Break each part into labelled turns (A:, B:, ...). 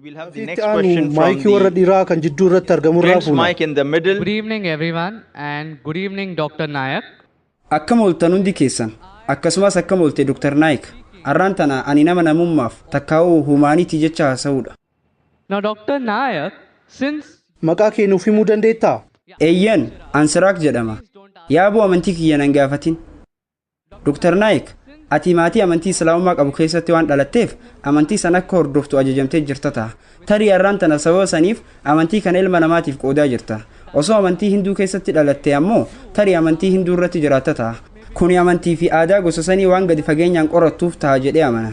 A: We'll have the
B: Itti
A: next
B: aanu
A: question from
B: maayikii warra
A: the
B: dhiiraa kan jidduu irratti argamurraa
A: Clint's
B: fuuna.
A: mic in the middle.
C: Good evening, everyone, and good evening, Dr. Nayak.
D: Akkam ooltan hundi keessan, akkasumas akkam oolte Dr. Naik. Har'aan tana ani nama namummaaf takkaa'uu humanity jecha haasa'uudha.
C: Now, Dr. Nayak, since
B: Maqaa kee nuuf himuu dandeettaa?
D: Eeyyan, Ansiraak jedhama. Yaaboo amantii kiyya nan gaafatin. Dr. Naik, ati maatii amantii Islaamummaa qabu keessatti waan dhalatteef amantii san akka hordoftu ajajamtee jirta ta'a. Tarii har'aan tana sababa saniif amantii kana ilma namaatiif qoodaa jirta. Osoo amantii Hinduu keessatti dhalatte ammoo tarii amantii Hinduu irratti jiraatta ta'a. Kuni amantii fi aadaa gosa sanii waan gadi fageenyaan qorattuuf ta'a jedhee amana.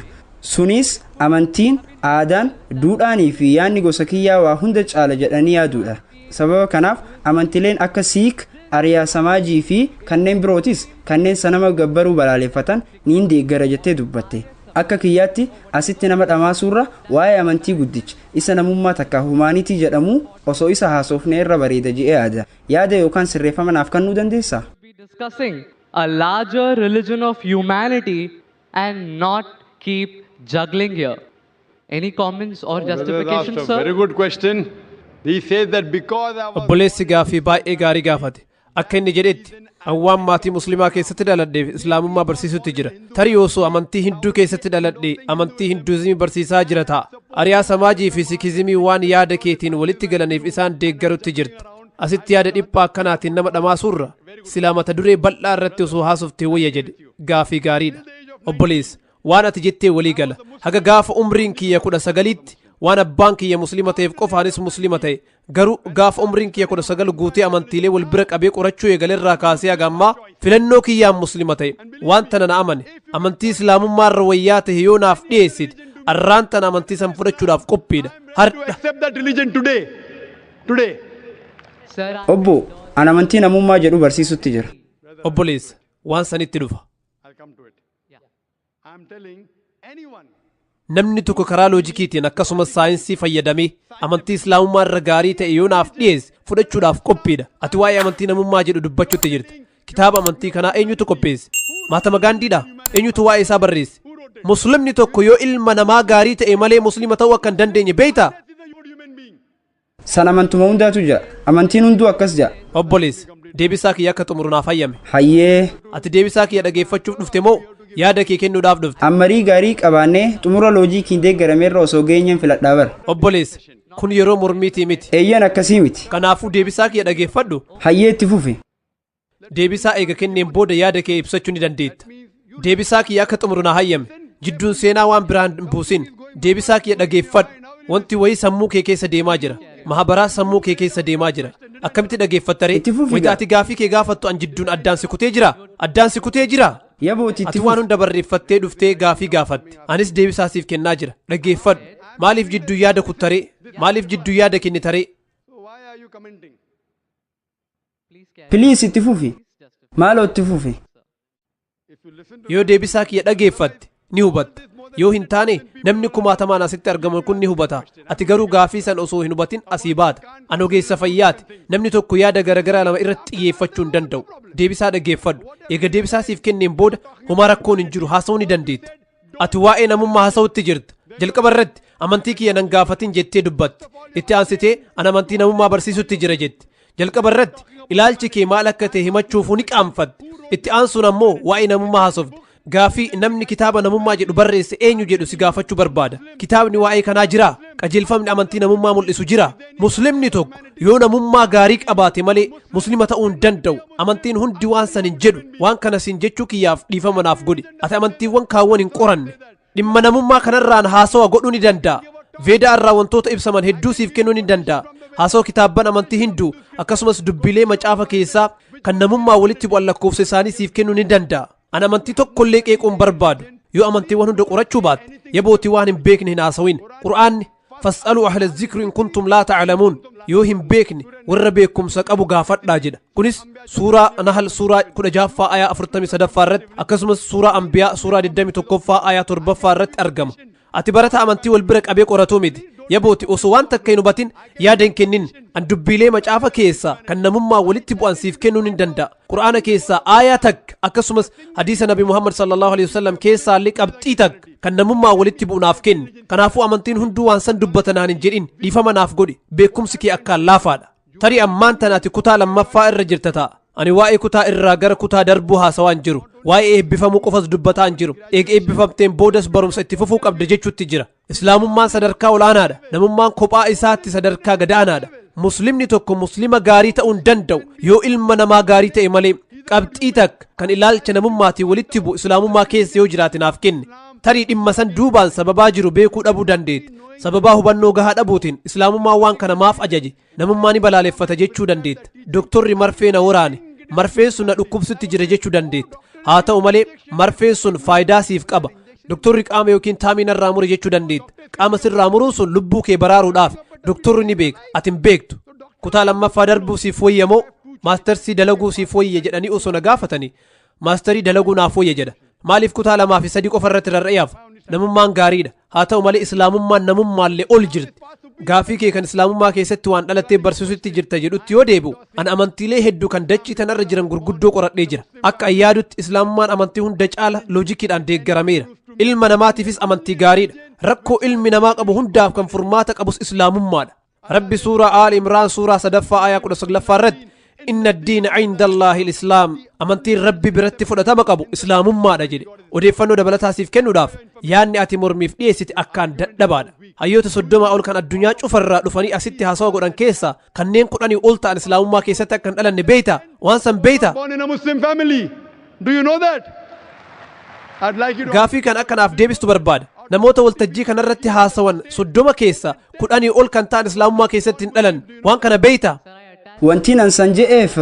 D: Sunis amantiin, aadaan, duudhaanii fi yaadni gosa kiyyaa waa hunda caala jedhanii yaaduudha. Sababa kanaaf amantileen akka Siik, Ariyaa Samaajii fi kanneen birootis kanneen sanama gabbaruu balaaleffatan niin deeggara jettee dubbatte. Akka kiyyaatti asitti nama dhamaasuurra waa'ee amantii guddicha isa namummaa takka humanity jedhamu osoo isa haasofne irra bareeda je'ee yaada. Yaada yookaan sirreeffama naaf kennuu dandeessaa?
C: be discussing a larger religion of humanity and not keep juggling here. Any comments or
E: Brother
C: justification,
E: asked a
C: sir?
E: very good question. He says that because I was
F: Obboleessi gaaffii baay'ee gaarii gaafate. Akka inni jedhetti, an waan maatii Muslimaa keessatti dhaladheef Islaamummaa barsiisutti jira. Tarii osoo amantii Hinduu keessatti dhaladhe amantii Hinduuzimii barsiisaa jira ta'a. Ariyaa Samaajii fi Sikizimii waan yaada keetiin walitti galaniif isaan deeggarutti jirta. Asitti yaada dhiphaa akkanaatiin nama dhamaasuurra silaa mata duree bal'aa irratti osoo haasoftee wayya jedhe. Gaafii gaariidha. Obboleessa, waan ati jettee walii gala. Haga gaafa umriin kiyya 19tti waan abbaan kiyya Muslima ta'eef qofaanis Muslima ta'e. Garuu gaafa umriin kiyya 19 guutee amantiilee wal bira qabee qorachuu eegalerraa kaasee haga ammaa filannoo kiyyaan Muslima ta'e. Waan tana na amane. Amantii Islaamummaa irra wayyaa ta'e yoo naaf dhiyeessite arraan tana amantii san fudhachuudhaaf qophiidha.
E: to
F: Hardha.
E: accept that religion today. Today.
C: Sir, I
D: Obbo, an amantii namummaa jedhu barsiisutti jira.
F: Obboleessa, waan sanitti dhufa.
E: I'll come to it. I'm telling anyone
F: Namni tokko karaa loojikiitiin akkasumas saayinsii fayyadamee amantii Islaamummaa irra gaarii ta'e yoo naaf dhiyeesse fudhachuudhaaf qophiidha. Ati waa'ee amantii namummaa jedhu dubbachuutti jirta. Kitaaba amantii kanaa eenyutu qopheesse? Mahatma Gaandiidha? Eenyutu waa'ee isaa barreesse? Muslimni tokko yoo ilma namaa gaarii ta'e malee Muslima ta'uu akka hin dandeenye beektaa?
E: is a good human being.
D: San amantuma hundaatu jira. Amantiin hunduu akkas jedha.
F: Obboleessa, deebisaa kiyya akka xumuru naaf hayyame.
D: Hayyee,
F: Ati deebisaa kiyya dhageeffachuuf dhufte moo yaada kee kennuudhaaf dhufte?
D: Ammarii gaarii qabaannee xumura loojikiin deeggarameerra osoo geenyeen filadhaa bara.
F: Obboleessa, kun yeroo mormiitii miti.
D: Eeyyan, akkasii miti.
F: Kanaafuu deebisaa kiyya dhageeffadhu.
D: Hayyee, itti fufi.
F: Deebisaa eega kenneen booda yaada kee ibsachuu ni dandeetta. Deebisaa kiyya akka xumuru na hayyame. Jidduun seenaa waan biraan hin buusin. Deebisaa kiyya dhageeffadhu. Wanti wayii sammuu kee keessa deemaa jira. Mahabaraa sammuu kee keessa deemaa jira. Akkamitti dhageeffattaree?
D: Itti fufi
F: Wayita
D: gaa.
F: ati gaafii kee gaafattu an jidduun addaan si kutee jira. Addaan si kutee jira.
D: Yabooti, itti
F: Ati waan
D: fufi.
F: hunda barreeffattee dhuftee gaafii gaafatte. Anis deebisaa siif kennaa jira. Dhageeffadhu. Maaliif jidduu yaada kuttaree? Maaliif jidduu yaada kennitaree?
E: So why are you commenting?
C: Please carry.
D: Please, itti fufi. Maaloo, itti fufi.
E: If you listen to
F: Yoo deebisaa kiyya dhageeffatte ni hubatta. Yoo hin taane namni kumaatamaan asitti argamu kun ni hubata. Ati garuu gaafii san osoo hin hubatin asii baata. An ogeessa fayyaati. Namni tokko yaada garagaraa lama irratti xiyyeeffachuu hin danda'u. Deebisaa dhageeffadhu. Eega deebisaa siif kenneen booda homaa rakkoon hin jiru, haasa'uu ni dandeetta. Ati waa'ee namummaa haasa'utti jirta. Jalqaba irratti amantii kiyya nan gaafatin jettee dubbatte. Itti aansitee an amantii namummaa barsiisutti jira jette. Jalqaba irratti ilaalchi kee maal akka ta'e himachuufuu ni qaanfatte. Itti aansuun ammoo waa'ee namummaa haasofte. Gaafii namni kitaaba namummaa jedhu barreesse eenyu jedhu si gaafachuu barbaada. Kitaabni waa'ee kanaa jira? Qajeelfamni amantii namummaa mul'isu jira? Muslimni tokko yoo namummaa gaarii qabaate malee Muslima ta'uu hin danda'u. Amantiin hundi waan san hin jedhu. Waan kana sin jechuu kiyyaaf dhiifama naaf godhi. Ati amantiiwwan kaawwan hin qoranne. Dhimma namummaa kanarraan haasawa godhuu ni danda'a. Veedaa irraa wantoota ibsaman hedduu siif kennuu ni danda'a. Haasawa kitaabban amantii Hinduu akkasumas dubbilee macaafa keessaa kan namummaa walitti bu'an lakkoofsa isaanii siif kennuu ni danda'a. An amantii tokkollee qeequun barbaadu. Yoo amantiiwwan hunda qorachuu baatte yabootii waan hin beekne hin haasawin. Qur'aanni "فاسألوا أهل الذكر إن كنتم لا تعلمون", yoo hin beekne warra beekumsa qabu gaafadhaa jedha. Kunis suuraa Nahal suuraa 16ffaa ayaa 43ffaa irratti akkasumas suuraa Ambiyaa suuraa 21ffaa ayaa 7ffaa irratti argama. Ati barata amantii wal bira qabee qoratuu miti. Yabooti osoo waan takka hin hubatin yaada hin kennin. An dubbiilee macaafa keessaa kan namummaa walitti bu'an siif kennuun hin danda'a. Qur'aana keessaa aayaa takka akkasumas hadiisa Nabi Muhammad sallallahu alaihi wasallam keessaa illee qabxii takka kan namummaa walitti bu'u naaf kenni. Kanaafuu amantiin hunduu waan san dubbata naan hin jedhin, dhiifama naaf godhi. Beekumsi kee akkaan laafaadha. Tarii ammaan tana ati kutaa lammaffaa irra jirta ta'a. Ani waa'ee kutaa irraa gara kutaa darbuu haasawaa hin jiru. Waa'ee eebbifamuu qofas dubbataa hin jiru. Eega eebbifamteen boodas barumsa itti fufuu qabda jechuutti jira. Islaamummaan sadarkaa olaanaadha. Namummaan kophaa isaatti sadarkaa gadaanaadha. Muslimni tokko muslima gaarii ta'uu hin danda'u yoo ilma namaa gaarii ta'e malee. Qabxii takka kan ilaalcha namummaatiin walitti bu'u islaamummaa keessa yoo jiraate naaf kenne. Tarii dhimma san duubaan sababaa jiru beekuu dhabuu dandeetti. Sababaa hubannoo gahaa dhabuutiin islaamummaan waan kana maaf ajaje, namummaa ni balaaleffata jechuu dandeetta. Doktorri marfee na waraane, marfeen sun na dhukkubsutti jira jechuu dandeetta. Haa ta'u malee marfeen sun faayidaa siif qaba. Doktorri qaama yookiin taamii narraa mure jechuu dandeetta. Qaama sirraa muruun sun lubbuu kee baraaruudhaaf. Doktorri ni beeka, ati hin beektu. Kutaa lammaffaa darbuu siif wayya moo maastarsii dalaguu siif wayya jedhanii osoo na gaafatanii maastarii dalaguu naaf wayya jedha. Maaliif kutaa 2 fi 3 qofa irratti rarra'eef? Namummaan gaariidha. Haa ta'u malee islaamummaan namummaallee ol jirti. Gaafii kee kan islaamummaa keessatti waan dhalattee barsiisutti jirta jedhutti yoo deebi'u, an amantiilee hedduu kan dachii tanarra jiran gurguddoo qoradhee jira. Akka ayyaadutti islaamummaan amantii hunda caala loojikiidhaan deeggarameera. Ilma namaatiifis amantii gaariidha. Rakkoo ilmi namaa qabu hundaaf kan furmaata qabus islaamummaadha. Rabbi suuraa Aali Imraan suuraa 3ffaa aayaa 19ffaa irratti inna ad-diina 'inda Allaahi al-Islaam, amantiin Rabbi biratti fudhatama qabu islaamummaadha jedhe. Odeeffannoo dabalataa siif kennuudhaaf yaadni ati mormiif dhiyeessite akkaan dadhabaadha. Hayyoota 30 ol kan addunyaa cufarraa dhufanii asitti haasawa godhan keessaa kanneen 10 ol ta'an islaamummaa keessatti akka hin dhalanne beeyta? Waan san beeyta?
E: Born in a Muslim family. Do you know that? I'd like you to
F: Gaafii kan akkanaaf deebistu barbaada. Namoota waltajjii kanarratti haasawan 30 keessa 10 ol kan ta'an islaamummaa keessatti hin dhalan. Waan kana beeyta?
D: Wanti nan san je'eef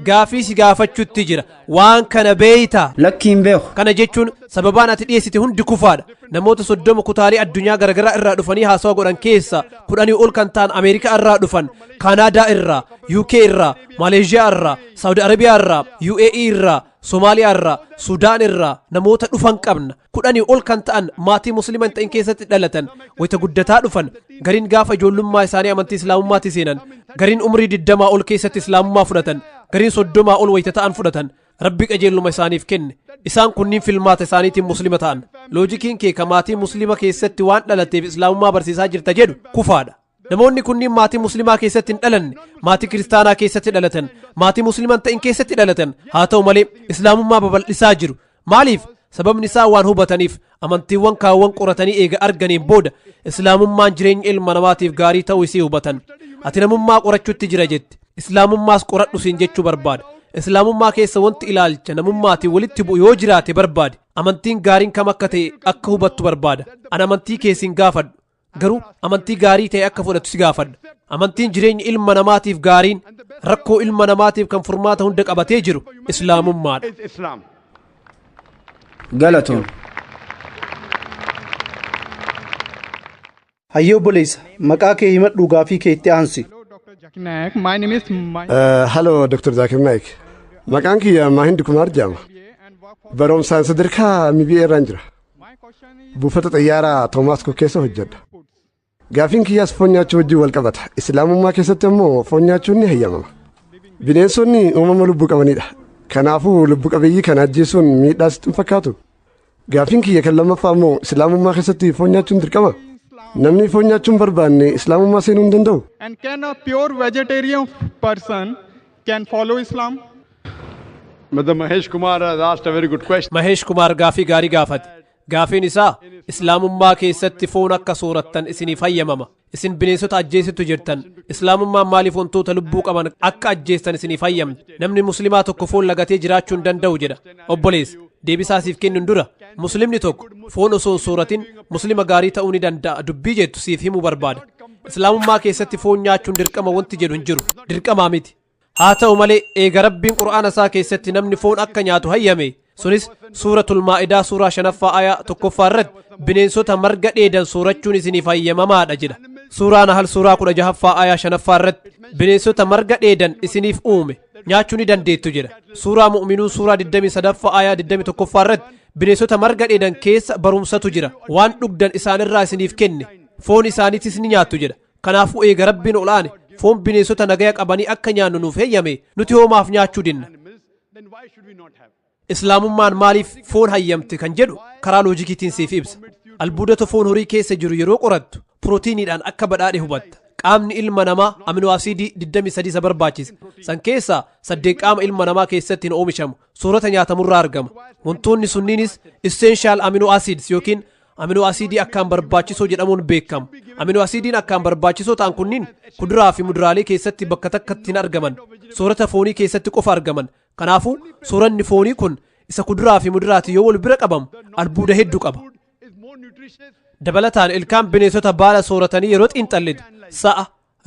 F: Gaafii si gaafachuutti jira. Waan kana beeyta?
D: Lakki hin beeku.
F: Kana jechuun sababaan ati dhiyeessite hundi kufaadha. Namoota 30 kutaalee addunyaa garaagaraa irraa dhufanii haasawa godhan keessa 10 ol kan ta'an Ameerikaa irraa dhufan, Kaanaadaa irraa, UK irraa, Maaleeshiyaa irraa, Saawudi Arabiyaa irraa, UAE irraa, Somaaliyaa irraa, Sudaan irraa namoota dhufan qabna. 10 ol kan ta'an maatii muslima hin ta'in keessatti dhalatan, wayita guddataa dhufan, gariin gaafa ijoollummaa isaanii amantii islaamummaatti seenan, gariin umrii 20 ol keessatti islaamummaa fudhatan, gariin 30 ol wayita ta'an fudhatan. Rabbi qajeeluma isaaniif kenne. Isaan kunniin filmaata isaaniitiin muslima ta'an. Loojikiin kee ka maatii muslima keessatti waan dhalateef islaamummaa barsiisaa jirta jedhu kufaadha. Namoonni kunniin maatii muslimaa keessatti hin dhalanne, maatii kiristaanaa keessatti dhalatan, maatii muslima hin ta'in keessatti dhalatan. Haa ta'u malee islaamummaa babal'isaa jiru. Maaliif? Sababni isaa waan hubataniif. Amantiiwwan kaawwan qoratanii eega arganiin booda islaamummaan jireenya ilma namaatiif gaarii ta'uu isii hubatan. Ati namummaa qorachuutti jira jette. Islaamummaas qoradhu siin jechuu barbaada. Islaamummaa keessa wanti ilaalcha namummaatiin walitti bu'u yoo jiraate barbaade. Amantiin gaariin kam akka ta'e akka hubattu barbaada. An amantii kee siin gaafadhu. Garuu amantii gaarii ta'e akka fudhattu si gaafadha. Amantiin jireenya ilma namaatiif gaariin, rakkoo ilma namaatiif kan furmaata hunda qabatee jiru islaamummaadha.
D: Galatoon.
B: Hayyee obboleessa, maqaa kee himadhu gaafii kee itti aansi.
A: My name is
G: Hello Dr. Zakir Naik. Maqaan kiyya Mahind Kumar jedhama. Barumsaan sadarkaa MBA irraan jira. Buufata xiyyaaraa Toomaas Cook keessa hojjedha. Gaafiin kiyyaas foon nyaachuu wajjin wal qabata. Islaamummaa keessatti ammoo foon nyaachuun ni hayyamama. Bineensonni uumama lubbuu qabanidha. Kanaafuu lubbu qabeeyyii kana ajjeesuun miidhaa sitti hin fakkaatu. Gaafiin kiyya kan lammaffaa ammoo islaamummaa keessatti foon nyaachuun dirqama. Namni foon nyaachuu hin barbaanne islaamummaa seenuu hin danda'u.
A: And can a pure vegetarian person can follow Islam?
E: Brother Mahesh Kumar has asked a very good question.
F: Mahesh Kumar gaafii gaarii gaafate. Gaafiin isaa islaamummaa keessatti foon akka soorattan isiniif hayyamama. Isin bineensota ajjeesitu jirtan. Islaamummaan maaliif wantoota lubbuu qaban akka ajjeestan isiniif hayyamti? Namni muslimaa tokko foon lagatee jiraachuu hin danda'u jedha. Obboleessa, deebisaa siif kennuun dura muslimni tokko foon osoo hin sooratin muslima gaarii ta'uu ni danda'a dubbii jettu siif himuu barbaada. Islaamummaa keessatti foon nyaachuun dirqama wanti jedhu hin jiru. Dirqamaa miti. Haa ta'u malee eega Rabbiin Qur'aana isaa keessatti namni foon akka nyaatu hayyame, sunis suuratul Maa'idaa suuraa 5ffaa aayaa 1ffaa irratti bineensota marga dheedan soorachuun isiniif hayyamamaadha jedha. Suuraa Nahal suuraa 16ffaa aayaa 5ffaa irratti bineensota marga dheedan isiniif uume nyaachuu ni dandeettu jedha. Suuraa Mu'minuun suuraa 23ffaa aayaa 21ffaa irratti bineensota marga dheedan keessa barumsatu jira, waan dhugdan isaanirraa isiniif kenne. Foon isaaniitis ni nyaattu jedha. Kanaafuu eega Rabbiin ol aane foon bineensota nagaya qabanii akka nyaannu nuuf heeyyame, nuti hoomaaf nyaachuu dinna? Islaamummaan maaliif foon hayyamte kan jedhu karaa loojikiitiin siif ibsa. Albuudota foon horii keessa jiru yeroo qorattu pirootiiniidhaan akka badhaadhe hubatta. Qaamni ilma namaa aminoo asiidii 23 isa barbaachisa. San keessaa 8 qaama ilma namaa keessatti hin oomishamu. Soorata nyaatamurraa argama. Wantoonni sunniinis essential amino acids yookiin aminoo asiidii akkaan barbaachisoo jedhamuun beekamu. Aminoo asiidiin akkaan barbaachisoo ta'an kunniin kuduraa fi muduraalee keessatti bakka takkatti hin argaman. Soorata foonii keessatti qofa argaman. Kanaafuu sooranni foonii kun isa kuduraa fi muduraati yoo wal bira qabamu albuuda hedduu qaba. Dabalataan ilkaan bineensota baala sooratanii yeroo xiinxallitu sa'a,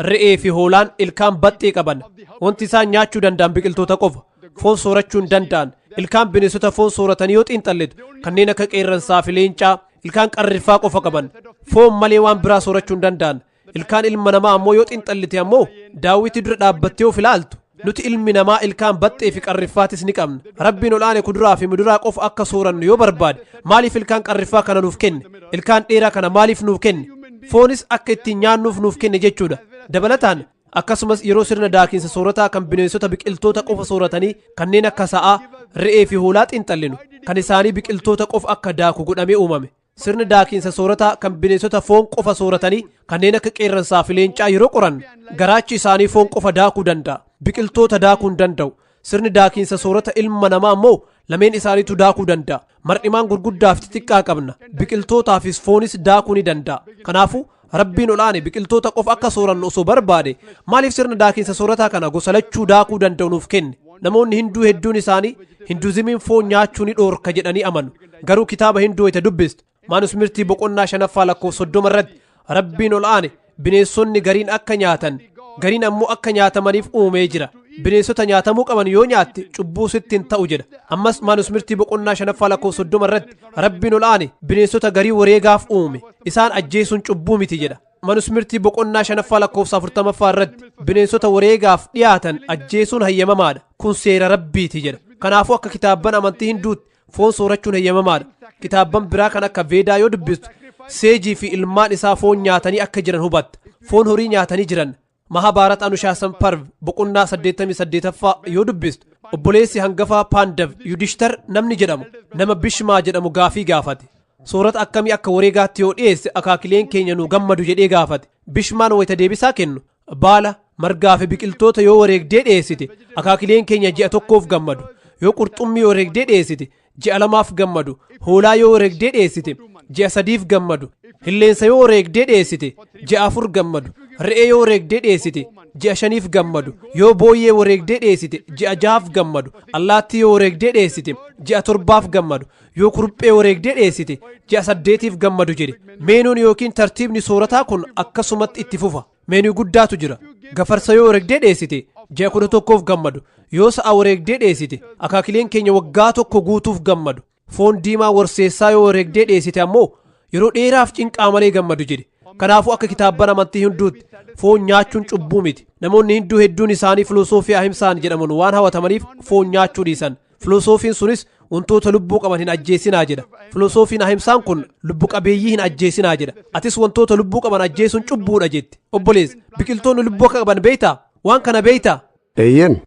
F: re'ee fi hoolaan ilkaan baxxee qaban. Wanti isaan nyaachuu danda'an biqiltoota qofa. Foon soorachuu hin danda'an. Ilkaan bineensota foon sooratanii yoo xiinxallitu kanneen akka qeerransaa fi leencaa ilkaan qarriffaa qofa qaban. Foon malee waan biraa soorachuu hin danda'an. Ilkaan ilma namaa ammoo yoo xiinxallite ammoo daawwitii dura dhaabbattee of ilaaltu. Nuti ilmi namaa ilkaan baxxee fi qarriffaatis ni qabna. Rabbiin ol'aane kuduraa fi muduraa qofa akka soorannu yoo barbaade maaliif ilkaan qarriffaa kana nuuf kenne? Ilkaan dheeraa kana maaliif nuuf kenne? Foonis akka ittiin nyaannuuf nuuf kenne jechuudha. Dabalataan akkasumas yeroo sirna daakinsa soorataa kan bineensota biqiltoota qofa sooratanii kanneen akka sa'aa, re'ee fi hoolaa xiinxallinu kan isaanii biqiltoota qofa akka daaku godhamee uumame. Sirni daakinsa soorataa kan bineensota foon qofa sooratanii kanneen akka qeerransaa fi leencaa yeroo qorannu garaachi isaanii foon qofa daakuu danda'a. Biqiltoota daakuu hin danda'u. Sirni daakinsa soorata ilma namaa ammoo lameen isaaniitu daakuu danda'a. Mar'imaan gurguddaa fi xixiqqaa qabna. Biqiltootaafis foonis daakuu ni danda'a. Kanaafuu Rabbiin ol'aane biqiltoota qofa akka soorannu osoo barbaade maaliif sirna daakinsa soorataa kana gosa lachuu daakuu danda'u nuuf kenne? Namoonni hinduu hedduun isaanii hinduuzimiin foon nyaachuu ni dhoorka jedhanii amanu. Garuu kitaaba hinduu wayita dubbistu Maanusmirtii boqonnaa 5ffaa lakkoofsa 30 irratti Rabbiin ol'aane bineensonni gariin akka nyaatan gariin ammoo akka nyaatamaniif uumee jira. Bineensota nyaatamuu qaban yoo nyaatte cubbuu sitti hin ta'u jedha. Ammas Maanusmirtii boqonnaa 5ffaa lakkoofsa 30 irratti Rabbiin ol'aane bineensota garii wareegaaf uume isaan ajjeesuun cubbuu miti jedha. Maanusmirtii boqonnaa 5ffaa lakkoofsa 40ffaa irratti bineensota wareegaaf dhiyaatan ajjeesuun hayyamamaadha. Kun seera Rabbiiti jedha. Kanaafuu akka kitaabban amantii hinduutti foon soorachuun hayyamamaadha. Kitaabban biraa kan akka Veedaa yoo dubbistu seejii fi ilmaan isaa foon nyaatanii akka jiran hubatta. Foon horii nyaatanii jiran. Mahabaarat Anushaasan Parv boqonnaa 88ffaa yoo dubbistu obboleessi hangafaa Paandav Yudhishtar namni jedhamu nama Bishmaa jedhamu gaafii gaafate. Soorata akkamii akka wareegaatti yoo dhiyeesse akaakileen keenya nu gammadu jedhee gaafate. Bishmaan wayita deebisaa kennu baala, margaa fi biqiltoota yoo wareegdee dhiyeessite akaakileen keenya ji'a tokkoof gammadu. Yoo qurxummii wareegdee dhiyeessite ji'a 2 gammadu. Hoolaa yoo wareegdee dhiyeessite ji'a 3 gammadu. Hilleensa yoo wareegdee dhiyeessite ji'a 4 gammadu. Re'ee yoo wareegdee dhiyeessite ji'a 5 gammadu. Yoo booyyee wareegdee dhiyeessite ji'a 6 gammadu. Allaattii yoo wareegdee dhiyeessite ji'a 7 gammadu. Yoo kuruphee wareegdee dhiyeessite ji'a 8 gammadu jedhe. Meenuun yookiin tartiibni soorataa kun akkasumatti itti fufa. Meenuu guddaatu jira. Gafarsa yoo wareegdee dhiyeessite ji'a 11 gammadu. Yoo sa'a wareegdee dhiyeessite akaakileen keenya waggaa 1 guutuuf gammadu. Foon diimaa warseessaa yoo wareegdee dhiyeessite ammoo yeroo dheeraaf cinqaa malee gammadu jedhe. Kanaafuu akka kitaabban amantii hinduutti foon nyaachuun cubbuu miti. Namoonni hinduu hedduun isaanii filosoofii ahimsaan jedhamuun waan hawatamaniif foon nyaachuu dhiisan. Filosoofiin sunis wantoota lubbuu qaban hin ajjeesinaa jedha. Filosoofiin ahimsaan kun lubbu qabeeyyii hin ajjeesinaa jedha. Atis wantoota lubbuu qaban ajjeesuun cubbuudha jetti. Obboleessa, biqiltoonni lubbuu akka qaban beektaa? Waan kana beektaa?
G: Eeyyen.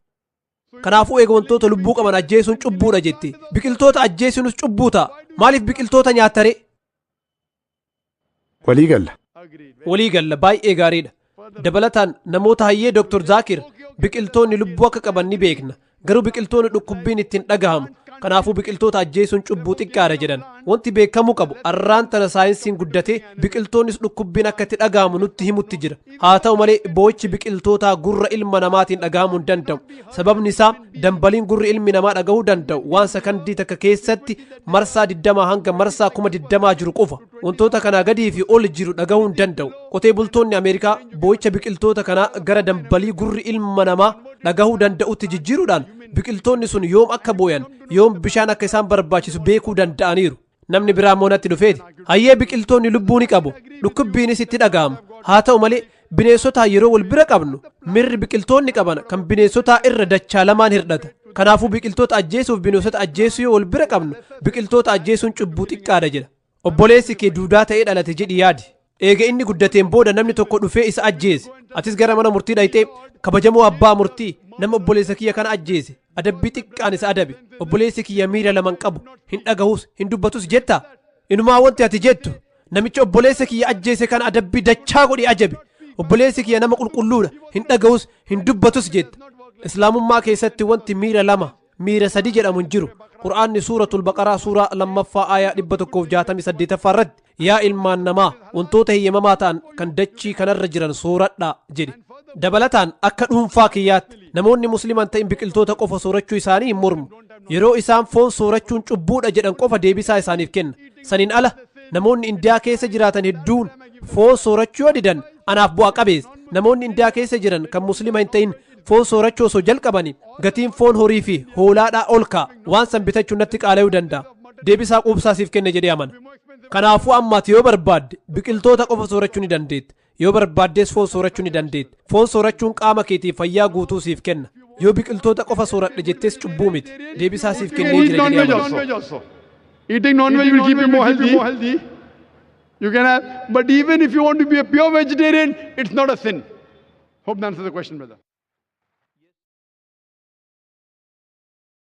F: Kanaafuu eega wantoota lubbuu qaban ajjeesuun cubbuudha jetti. Biqiltoota ajjeesuunis cubbuu ta'a. Maaliif biqiltoota nyaattare?
G: Walii galla.
F: Walii galla baay'ee gaariidha. Dabalataan namoota hayyee Dr. Zaakir biqiltoonni lubbuu akka qaban ni beekna. Garuu biqiltoonni dhukkubbiin ittiin dhagahamu. Kanaafuu biqiltoota ajjeesuun cubbuu xiqqaadha jedhan. Wanti beekamuu qabu arraan tana saayinsiin guddatee biqiltoonnis dhukkubbiin akka itti dhagahamu nutti himutti jira. Haa ta'u malee boo'ichi biqiltootaa gurra ilma namaatiin dhagahamuu hin danda'u. Sababni isaa dambaliin gurri ilmi namaa dhagahuu danda'u waan sakandii takka keessatti marsaa 20 hanga marsaa 20,000 jiru qofa. Wantoota kanaa gadii fi ol jiru dhagahuu hin danda'u. Qotee bultoonni Ameerikaa boo'icha biqiltoota kanaa gara dambalii gurri ilma namaa dhagahuu danda'utti jijjiiruudhaan biqiltoonni sun yoom akka booyan yoom bishaan akka isaan barbaachisu beekuu danda'aniiru. Namni biraa immoo natti dhufeeti. Hayyee biqiltoonni lubbuu ni qabu. Dhukkubbiinis itti dhaga'ama. Haa ta'u malee bineensotaa yeroo wal bira qabnu mirri biqiltoonni qaban kan bineensotaa irra dachaa lamaan hirdhata. Kanaafuu biqiltoota ajjeesuuf bineensota ajjeesuu yoo wal bira qabnu biqiltoota ajjeesuun cubbuu xiqqaadha jedha. Obboleessi kee duudaa ta'ee dhalate jedhi yaadi. Eega inni guddateen booda namni tokko dhufee isa ajjeese. Atis gara mana murtii dhayxee, kabajamoo abbaa murtii, nama obboleessa kiyya kana ajjeese adabbii xiqqaan isa adabe, obboleessi kiyya miira lama hin qabu, hin dhagahus hin dubbatus jetta. Inumaa wanti ati jettu, namicha obboleessa kiyya ajjeese kana adabbii dachaa godhi ajabe, obboleessi kiyya nama qulqulluudha, hin dhagahus hin dubbatus jetta. Islaamummaa keessatti wanti miira lama, miira sadi jedhamu hin jiru. Qur'aanni Suuratul Baqaraa suuraa 2ffaa aayaa 168ffaa irratti, yaa ilmaan namaa, wantoota heeyyamamaa ta'an kan dachii kanarra jiran sooradhaa jedhe. Dabalataan akka dhuunfaa kiyyaatti namoonni musliman ta'in biqiltoota qofa soorachuu isaanii hin mormu. Yeroo isaan foon soorachuun cubbuudha jedhan qofa deebisaa isaaniif kenna. Saniin ala namoonni Indiyaa keessa jiraatan hedduun foon soorachuu yoo didan anaaf bu'a qabeessa. Namoonni Indiyaa keessa jiran kan muslima hin ta'in foon soorachuu osoo jalqabani gatiin foon horii fi hoolaadhaa ol ka'a. Waan san bitachuun natti qaala'uu danda'a. Deebisaa quubsaa siif kenne jedhee amana. Kanaafuu amma ati yoo barbaadde biqiltoota qofa soorachuu ni dandeetta. Yoo barbaaddes foon soorachuu ni dandeetta. Foon soorachuun qaama keetiif fayyaa guutuu siif kenna. Yoo biqiltoota qofa sooradhe jettees cubbuu miti. Deebisaa siif kennee
E: Eat
F: jira jedhee
E: non-veg
F: amana.
E: also. Eating non-veg will keep you more healthy. You can have, but even if you want to be a pure vegetarian, it's not a sin. Hope that answers the question, brother.